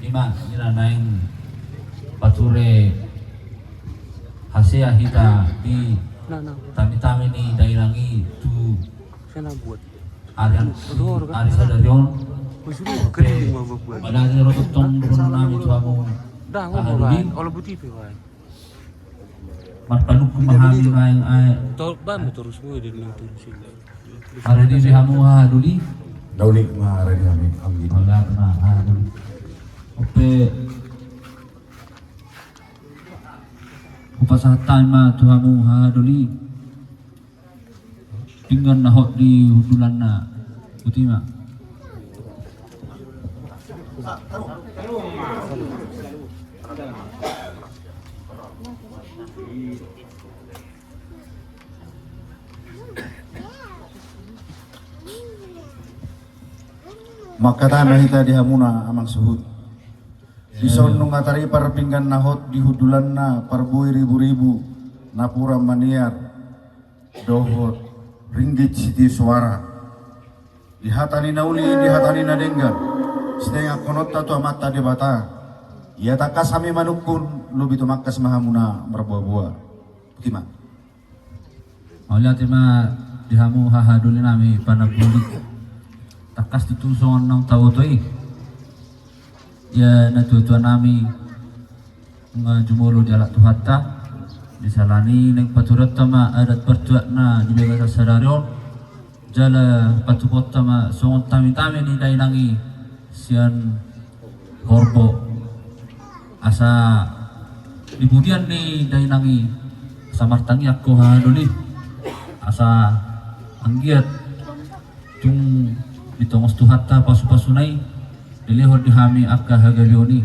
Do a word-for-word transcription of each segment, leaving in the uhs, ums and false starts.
Ima, ina naeng pature hasea hita di tami-tami ni dainang i tu ari sadari on. Pe, mauliate ro tongtong dohonon nami tu hamu hahadoli. Marpanungkun ma hami naeng, ae. Torus, torus. Maradi di hamu hahadoli. Daulik ma radi hami, anggi. Mauliate ma hahadoli. Ope, hupasahat hami ma tu hamu hahadoli pinggan na hot di hundulanna. Botima. Mangkatai ma hita di hamuna amang suhut. Dison nunga taripar pinggan na hot di hundulanna, parbue ribu-ribu, napuran maniar, dohot ringgit sitio soara. Di hata ni na uli, di hata ni na denggan, sitengakhononta tu Amanta Debata. Ia tangkas hami manungkun, lobi tumangkas ma hamuna marboa-boa. Botima. Mauliate ma di hamu hahadoli nami panamboli. Tangkas tutu songon naung taboto i. Ia natua-tua nami nunga jumolo dialap Tuhanta. Di sala ni i naeng paturehonta ma adat partuatna di bagasan sadari on. Jala patupaonta ma songon tami-tami ni dainang i sian horbo. Asa di pudian ni dainang i, asa martangiang ho hahadoli. Asa anggiat tung ditongos Tuhanta pasu-pasuna i, dilehon di hami angka hagabeon i.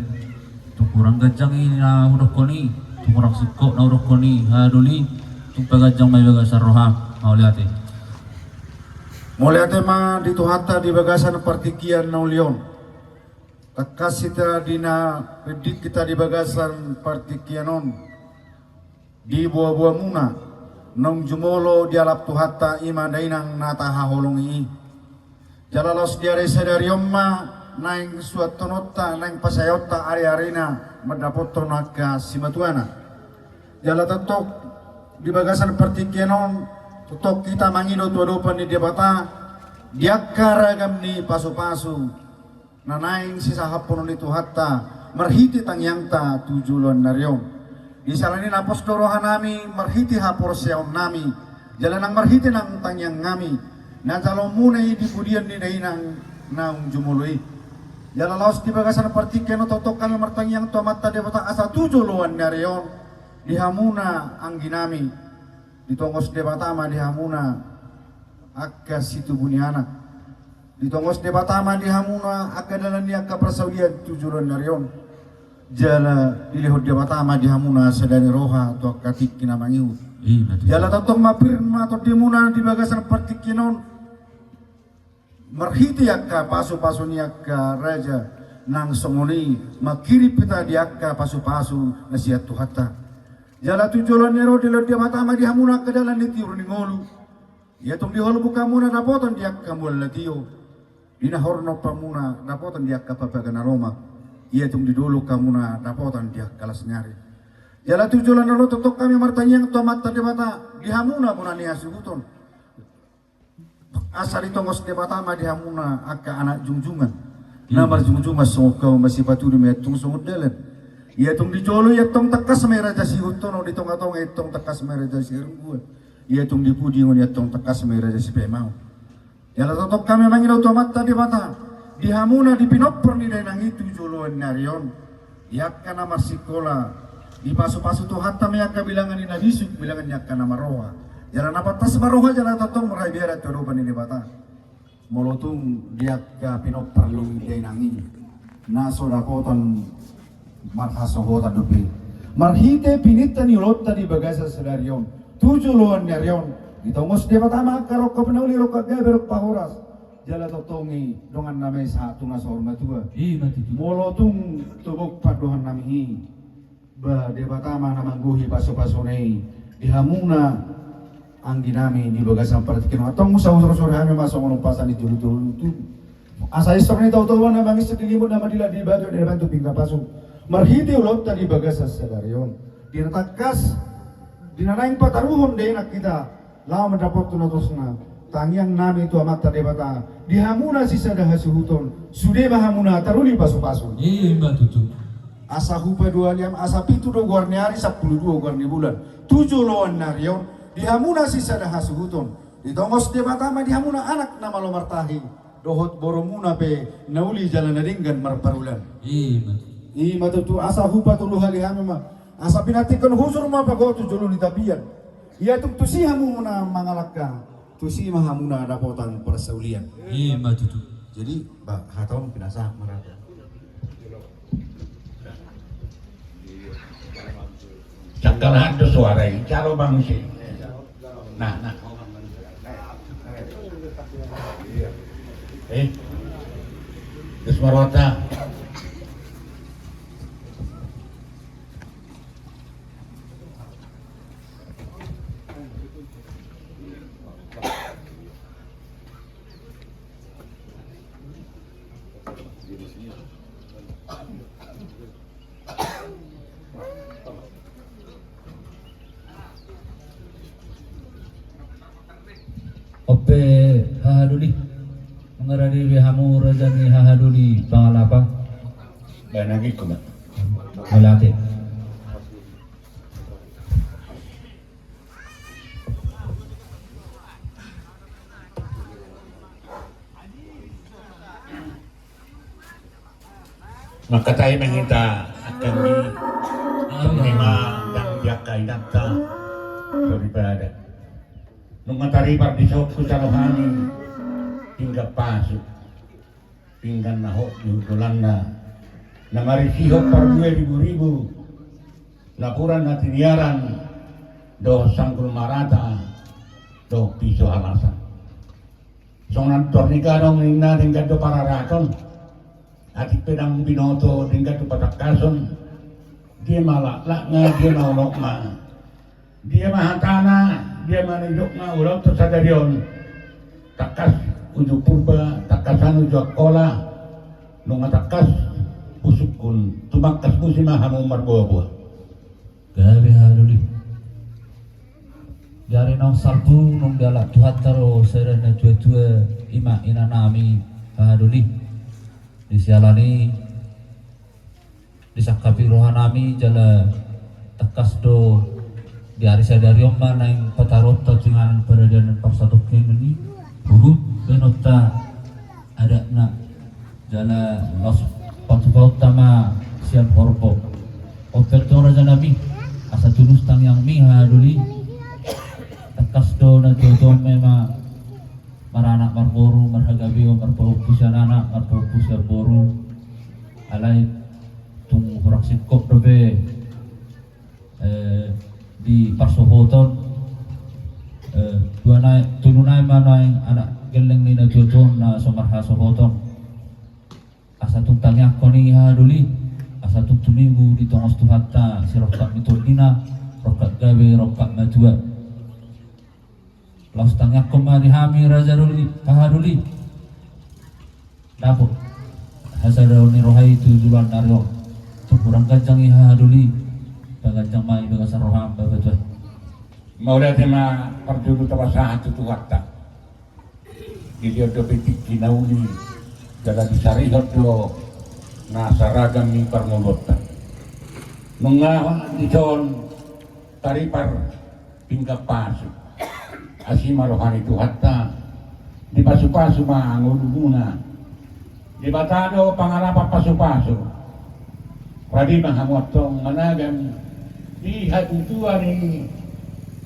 Tung hurang ganjang i na hudokkon i, tung hurang singkop na hudokkon i, hahadoli, tung paganjang ma i bagasan roham. Mauliate. Mauliate ma di Tuhanta di bagasan partingkian na uli on. Tangkas hita di na rinding hita di bagasan partingkian on. Di boa-boamuna, naung jumolo dialap Tuhanta, i ma dainang na tahaholongi i. Jala laos di ari sadari on ma naeng suanhononta, naeng pasahatonta ari-arina mandapothon angka simatuana. Jala tongtong di bagasan partingkian on, tongtong hita mangido tu adopan ni Debata di angka ragam ni pasu-pasu na naeng sisahaphonon ni Tuhanta marhite tangiangta tu joloan ni ari on. Di sala ni i na pos do rohanami marhite haporseaonnami, jala nang marhite nang tangiangnami, na jaloonmuna i di pudian ni dainang naung jumolo i. Jala laos di bagasan partingkian on tongtong hami martangiang tu Amanta Debata asa tu joloan ni ari on, di hamuna angginami, ditongos Debata ma di hamuna angka situbu ni anak. Ditongos Debata ma di hamuna angka dalan ni angka parsaulian tu joloan ni ari on. Jala dilehon Debata ma di hamuna sada ni roha tu angka tingki na mangihut. Jala tongtong ma pir ma tondimuna di bagasan partingkian on. Marhite angka pasu-pasu ni angka raja, nang songon i manghirim hita di angka pasu-pasu na sian Tuhanta. Jala tu joloan ni ari on dilehon Debata ma di hamuna angka dalan ni tiur ni ngolu. Ia tung di holbung hamuna dapotan di angka mual na tio, di na hornop hamuna dapotan di angka papaga na lomak, ia tung di dolok hamuna dapotan di angka las ni ari. Jala tu joloan ni ari on tongtong hami martangiang tu Amanta Debata di hamuna bona ni hasuhuton. Asa ditongos Debata ma di hamuna angka anak jungjungan, na marjungjungan songon hau masipatudu ma i, ia tung songon dalan. Ia tung di jolo ia tung tangkas ma i raja siihuthonon, di tonga-tonga ia tung tangkas ma i raja siharungguan. Ia tung di pudi ngon ia tung tangkas ma i raja sipaimaon. Jala tongtong hami mangido tu Amanta Debata di hamuna di pinompar ni dainang i tu joloan ni ari on. Di angka na marsikola, dipasu-pasu Tuhanta ma i angka bilangan ni na bisuk, bilangan ni angka na marroha. Jala na pantas marroha jala tongtong marhabiaran tu adopan ni Debata. Molo tung di angka pinompar ni dainang i na so dapotan marhasohotan dope marhite pininta ni ulaonta di bagasan sadari on tu joloan ni ari on, ditongos Debata ma angka rongkap na uli, rongkap gabe, rongkap horas. Jala tongtong i dongannami sahat tu na saur matua. Molo tung togok pandohannami i, ba Debata ma na manggohi pasu-pasuna i di hamuna angginami di bagasan partingkian on. Antong husaur-saur hami ma songon umpasa ni jolo-jolo tubu. Asa istor ni tautauan na mangisik di limut, na madilak di batu, na dibantuk pinggan pasu. Marhite ulaonta di bagasan sadari on, di na tangkas, di na naeng pataruhon dainang hita laho mandapothon na tosna, tangiang nami tu Amanta Debata, di hamuna sisada hasuhuton, sude ma hamuna taruli pasupasu. Ima tutu. Asa hupaduahali hami, asa pitu do goar ni ari, sampulu dua goar ni bulan tu joloan ni ari on, di hamuna sisada hasuhuton, ditongos Debata ma di hamuna anak na malo martahi dohot borumuna pe na uli jala na denggan marparulan. Ima. Ima tutu. Asa hupatoluhali hami ma, asa pinantikhon husur ma pagotu jolo ni tapian. Ia tung tusi hamuna mangalangka, tusi ma hamuna dapotan parsaulian. Ima tutu. Jadi, ba, hata on pinasahat ma ra. Cakar hata suara i, caro bangsi. Nah, nah. Eh, terus marwata. Ope hahadoli, mangaradi be hamu raja ni hahadoli Pangalapa. Baen agi kuma. Mauliate. Mangkatai ma hita angkanggi, songon i ma dang di angka inanta, soripada. Nunga taripar di son husarohani pinggan pasu, pinggan na hot di hundulanna, na marisihon parbue ribu-ribu, napuran na tiniaran, dohot sanggul marata, dohot piso halasan. Songon antor ni gadong ninna, denggan do pararaton. Atik pe dang binoto, denggan do patangkason. Dia ma laklakna, dia ma unokna. Dia ma hatana, dia ma nidokna, ulaonta sadari on. Tangkas uju Purba, tangkasan uju Angkola. Nunga tangkas pusukku, tumangkas muse ma hamu marboa-boa. Gabe hahadoli. Di ari naung salpu, naung dialap Tuhanta do sada na tua-tua, ima inanami hahadoli. Di siala ni i disangkapi rohanami jala tangkas do di ari sadari on ma naeng pataruhonta tu inganan paradaton parsatongkinan i, huhut baenonta adatna. Jala laos patupaonta ma sian horbo. Ope antong rajanami, asa tulus tangiangmi hahadoli. Tangkas do na tua-tua memang maranak marboru, marhagabeon, marpahompu sian anak, marpahompu sian boru. Alai tung hurang singkop dope eh, di parsohoton, eh, dua nai, tolu nai ma naeng anak gelleng ni na tua-tua on na so marhasohoton. Asa tung tangiangkon i hahadoli, asa tung tumibu ditongos Tuhanta, sirongkap ni tondina, rongkap gabe, rongkap matua. Laos tangiangkon ma di hami raja doli, hahadoli. Dapot hasadaon ni roha i tu joloan ni ari on. Tung hurang ganjang i hahadoli. Paganjang ma i bagasan roham, Bapak Tuan. Mauliate ma parjolo tapasahat tu Tuhanta. Dilehon dope tingki na uli, jala disarihon do na saragam ni parngoluonta. Nunga dison taripar pinggan pasu. Asi ma roha ni Tuhanta, dipasu-pasu ma ngolumuna. Debata do pangalapan pasu-pasu. Rade ma hamu antong managan di hatutuan ni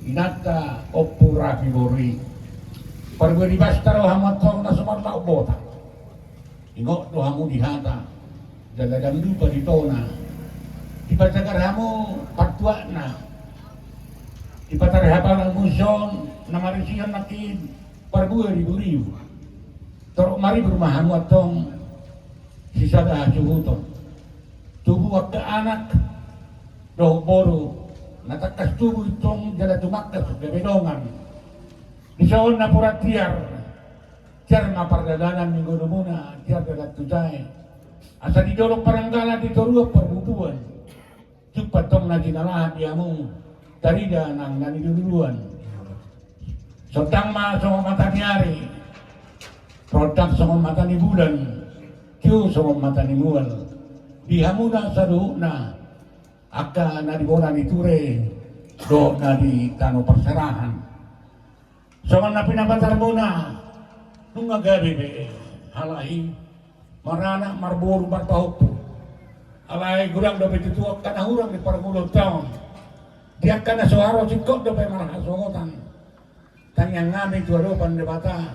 inanta Ompu Rapi Boru i. Parbue ni basta do hamu antong na so marlaok bota. Ingot do hamu di hata, jala dang lupa di tona. Dipajagar hamu partuatna. Dipatarai hamu son na marisihon nangkin parbue ribu-ribu. Torop maribur ma hamu antong sisada hasuhuton. Tubu angka anak dohot boru na tangkas tubu intong jala tumangkas gabe dongan. Dison napuran tiar. Siar ma pardalanan ni ngolumuna, siar dalan tu jae. Asa di dolok paranggalan, di toruan parbubuan, jumpang tong na jinalahan di hamu, tarida nang na niluluan. Sondang ma songon mata ni ari, rondang songon mata ni bulan, tio songon mata ni mual. Di hamuna saluhutna, angka na di bona ni ture dohot na di tano parserahan. Songon na pinapatarmuna, nunga gabe be halak i maranak, marboru, marpahompu. Alai godang dope tutu angka na hurang di parngoluonta on. Di angka na so haru singkop dope marhasohotan. Tangiang nami tu adopan Debata,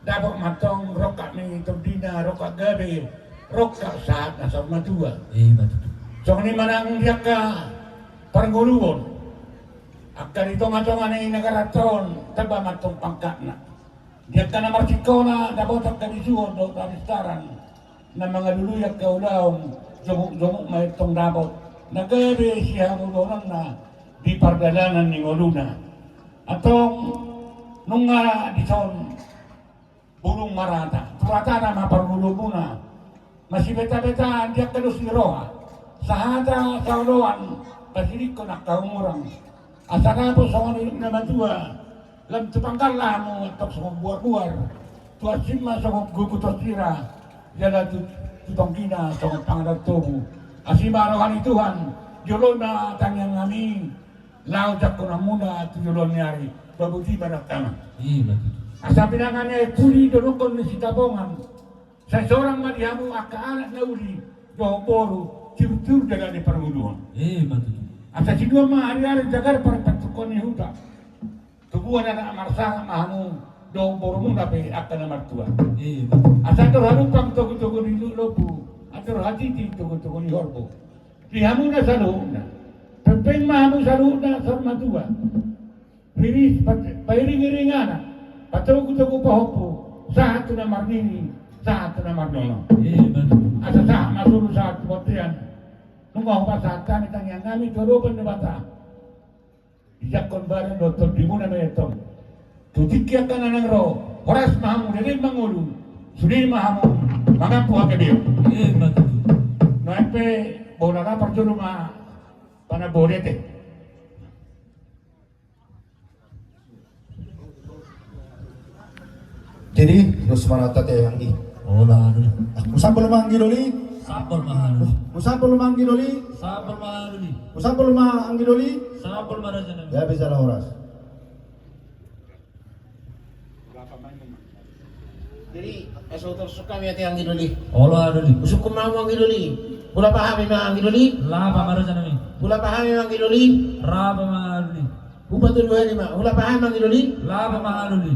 dapot ma antong rongkap ni tondina, rongkap gabe, rongkap sahat na saur matua. Ima tutu. Songon i ma nang di angka parngoluon, angka di tongatonga ni nagaranta on, tamba ma antong pangkatna. Di angka na marsingkola, dapot angka bisuhon dohot pabistaran, na mangalului angka ulaon, jomukjomuk ma antong dapot na gabe sihagogoononna di pardalanan ni ngoluna. Antong nunga dison bulung marata, tu ratana ma parngoluonmuna. Masibetabetaan di angka dos ni roha, sahata saoloan, pasidingkon angka umurang. Asa dapot songon induk na matua, lam tu pangkalla hamu antong songon buarbuar. Tu ansim ma songon gogo tosira, jala tu, tu tonggina songon panganan tobu. Asi ma roha ni Tuhan, jolo ma tangiang nami, laho jangkonanmuna tu joloan ni ari, baboti ma dangka ma. Ima tutu. Asa pinangan ni aek puli donokkon ni Sitapongan. Sai sorang ma di hamu angka anak na uli dohot boru, tiurtiur dagane parngoluon. Ima tutu. Asa sinuan ma ariari jagar parpatukkon ni huta. Tubuan anak marsangap ma hamu dohot borumuna pe angka na martua. Ima tutu. Asa andor halumpang togutogu ni lombu, andor hatiti togutogu ni horbo. Di hamuna saluhutna, pengpeng ma hamu saluhutna saur matua. Riris pat-, pairingiring anak, patogutogu pahompu, sahat tu na marnini, sahat tu na marnono. Ima tutu. Asa sahat ma solu sahat tu bontean. Nunga hupasahat hami tangiang nami tu adopan Debata. Dijangkon badan dohot tondimuna ma i antong. Tu tingki angka na naeng ro, horas ma hamu denggan mangolu, sude ma hamu mangampu hagabeon. Ima tutu. Nuaeng pe bola na parjolo ma panamboli ate. Jadi, dos marata te anggi. Olo, anu. Husambol ma anggi doli. Sambol ma anu. Husambol ma anggi doli. Sambol ma anu ni. Husambol ma anggi doli. Sambol ma raja nami. Ya, bisa lah horas. Jadi, asa hutorsuk hami ate anggi doli. Olo, anu ni. Husungkun ma hamu anggi doli. Hulapa hami ma anggi doli. Lapa ma raja nami. Hulapa hami ma anggi doli. Rapa ma anu ni. Hupatolu hali ma, hulapa hami ma anggi doli. Lapa ma anu ni.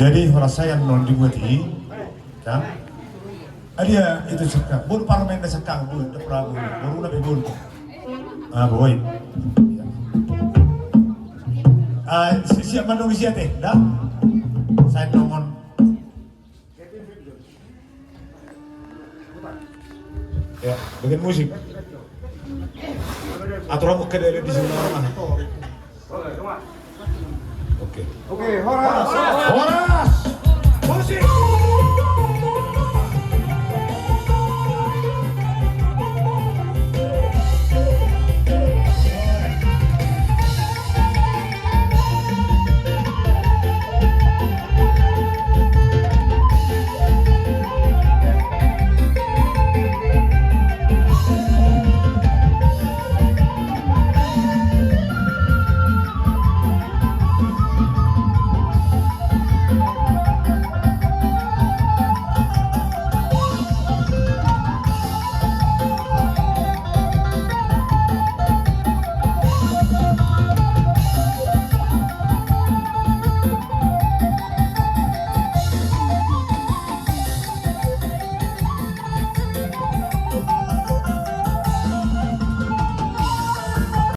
Jadi, horas sae annon dibuat i, kan? Adia, itu saka. Bolu parmen da saka, bolu, da pra, bolu. Bolu na be, bolu. Ah, boi. Ah, si-, siap mandung isi ate, da? Sae nongon. Ya, bagian musik. Atur amu ke dari di sini, mana? Oke. Oke, horas. Horas.